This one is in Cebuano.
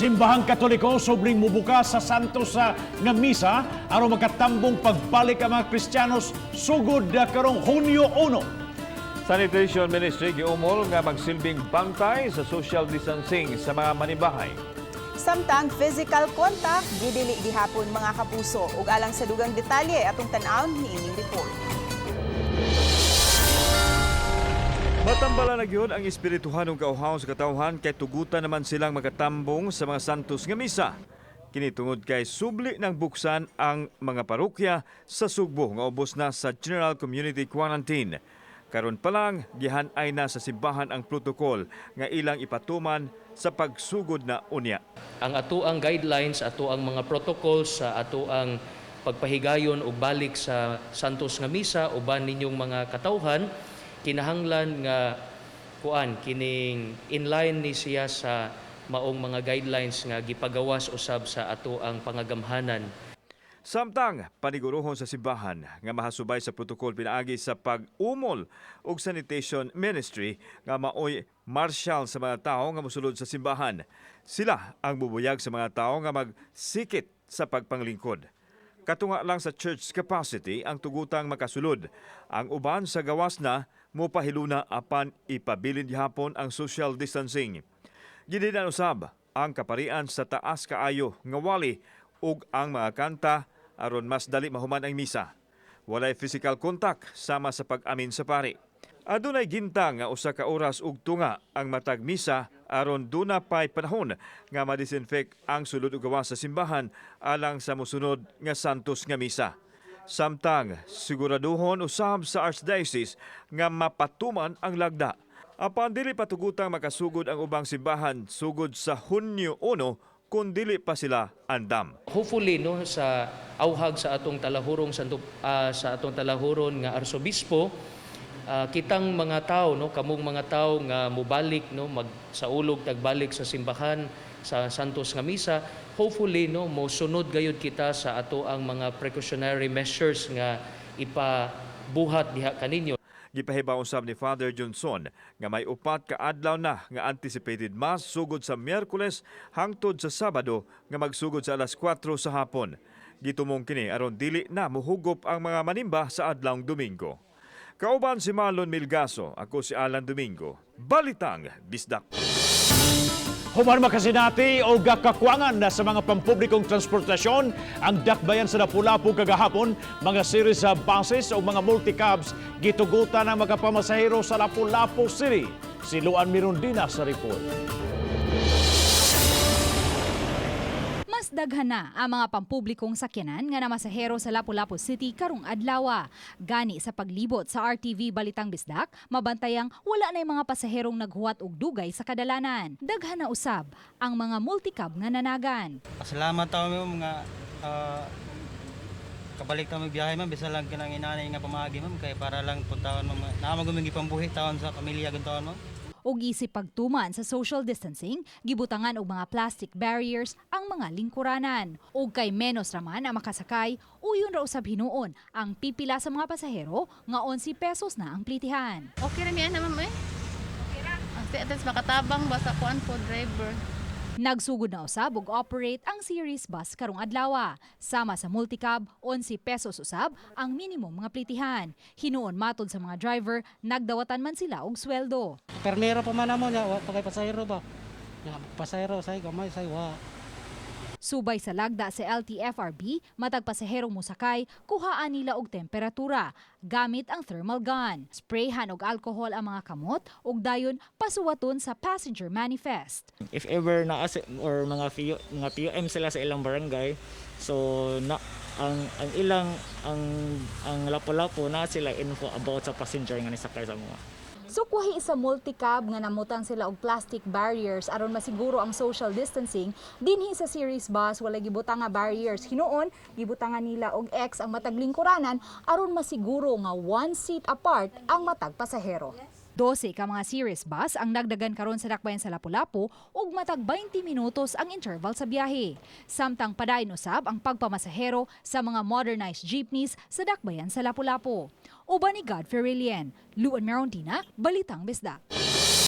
Simbahang Katoliko subling mubuka sa Santos sa nga misa aron makatambong pagbalik ang mga Kristiyanos sugod na karong Hunyo 1. Sanitation Ministry giumol nga magsilbing bantay sa social distancing sa mga manibahay. Samtang physical contact gidili gihapon, mga kapuso. Ug alang sa dugang detalye, atong tan-awon niining report. Matambala na gyud ang espirituhanong kauhaw sa katawhan kay tugutan naman silang makatambong sa mga santos nga misa. Kini tungod kay subli ng buksan ang mga parokya sa Sugbo nga ubos na sa General Community Quarantine. Karon pa lang gihan-ay na sa simbahan ang protocol nga ilang ipatuman sa pagsugod na unya. Ang atoang guidelines, atoang mga protocols sa atoang pagpahigayon og balik sa Santos nga Misa uban ninyong mga katawhan, kinahanglan nga kuan kining inline ni siya sa maong mga guidelines nga gipagawas usab sa atoang pangagamhanan. Samtang paniguruhon sa simbahan nga mahasubay sa protocol pinaagi sa pag-umol og sanitation ministry nga maoy marshal sa mga tawo nga mosulod sa simbahan. Sila ang bubuyag sa mga tawo nga magsikit sa pagpanglingkod. Katunga lang sa church capacity ang tugutang makasulod. Ang uban sa gawas na mopahiluna apan ipabilin gihapon ang social distancing. Gidinan usab ang kaparian sa taas kaayo nga wali ug ang mga kanta aron mas dali mahuman ang misa. Walay physical contact sama sa pag-amin sa pari. Adunay gintang nga usa ka oras ug tunga ang matag misa aron duna pay panahon nga ma-disinfect ang sulod ug gawas sa simbahan alang sa mosunod nga santos nga misa. Samtang siguraduhon usab sa Archdiocese nga mapatuman ang lagda. Apan dili patugutang makasugod ang ubang simbahan sugod sa Hunyo 1 kung dili pa sila andam. Hopefully, no, sa auhag sa atong talahurong santo, sa atong talahuron nga arsobispo, kitang mga tao, no, kamong mga tao nga mobalik, no, mag saulog tagbalik sa simbahan sa Santos nga Misa, hopefully, no, mosunod gayud kita sa ato ang mga precautionary measures nga ipabuhat diha kaninyo. Gipahibaw usab ni Father Johnson nga may 4 ka adlaw na nga anticipated mass sugod sa Miyerkules hangtod sa Sabado nga magsugod sa alas 4 sa hapon. Gitumong kini aron dili na muhugop ang mga manimba sa adlawng Domingo. Kauban si Marlon Milgaso, ako si Alan Domingo. Balitang Bisdak. Human makasinati o kakwangan na sa mga pampublikong transportasyon ang dakbayan sa Lapu-Lapu kagahapon, mga series sa buses o mga multicabs gitugutan ang mga pamasahero sa Lapu-Lapu City. Si Luan Mirundina sa report. Mas daghan na ang mga pampublikong sakyanan nga namasahero sa Lapu-Lapu City karong adlaw. Gani sa paglibot sa RTV Balitang Bisdak, mabantayang wala na mga pasaherong naghuwat og dugay sa kadalanan. Daghan na usab ang mga multicab nga nanagan. Pasalamat tayo mga kabalik tayo biyahe, ma'am, bisa lang kinang inanay nga pamaagi, ma'am, kay para lang puntahan, ma'am, naa man pambuhi taon sa pamilya gun taon, ma'am. Ug isip pagtuman sa social distancing, gibutangan og mga plastic barriers ang mga lingkuranan. Ug kay menos raman ang makasakay, uyon ra usab hinuon ang pipila sa mga pasahero nga 11 pesos na ang plitihan. Okay ra niya na, ma'am, eh. Okay ra. At least makatabang ba sa kuan po driver. Nagsugod na usab og operate ang series bus karong adlaw. Sama sa multicab, 11 pesos usab ang minimum mga plitihan. Hinuon matod sa mga driver, nagdawatan man sila og sweldo. Permero pa man namo nya, wa pa kay pasahero ba. Nya pasahero say gamay say wa. Subay sa lagda sa LTFRB, matag pasaherong mosakay, kuhaan nila og temperatura gamit ang thermal gun. Sprayhan og alcohol ang mga kamot ug dayon pasuwaton sa passenger manifest. If ever na or mga PO, mga PUM sila sa ilang barangay, so na ang ilang ang Lapu-Lapu na sila info about sa passenger nga nisakay sa mga. Sukwahi sa multicab nga namutan sila og plastic barriers aron masiguro ang social distancing, dinhi sa series bus wala gibutang nga barriers. Hinuon, gibutangan nila og X ang matag lingkuranan aron masiguro nga one seat apart ang matag pasahero. 12 ka mga series bus ang nagdagan karon sa dakbayan sa Lapu-Lapu ug matag 20 minutos ang interval sa biyahe. Samtang padayon usab ang pagpamasahero sa mga modernized jeepneys sa dakbayan sa Lapu-Lapu. Uban ni God Ferrilien, Luan Merondina, Balitang Bisdak.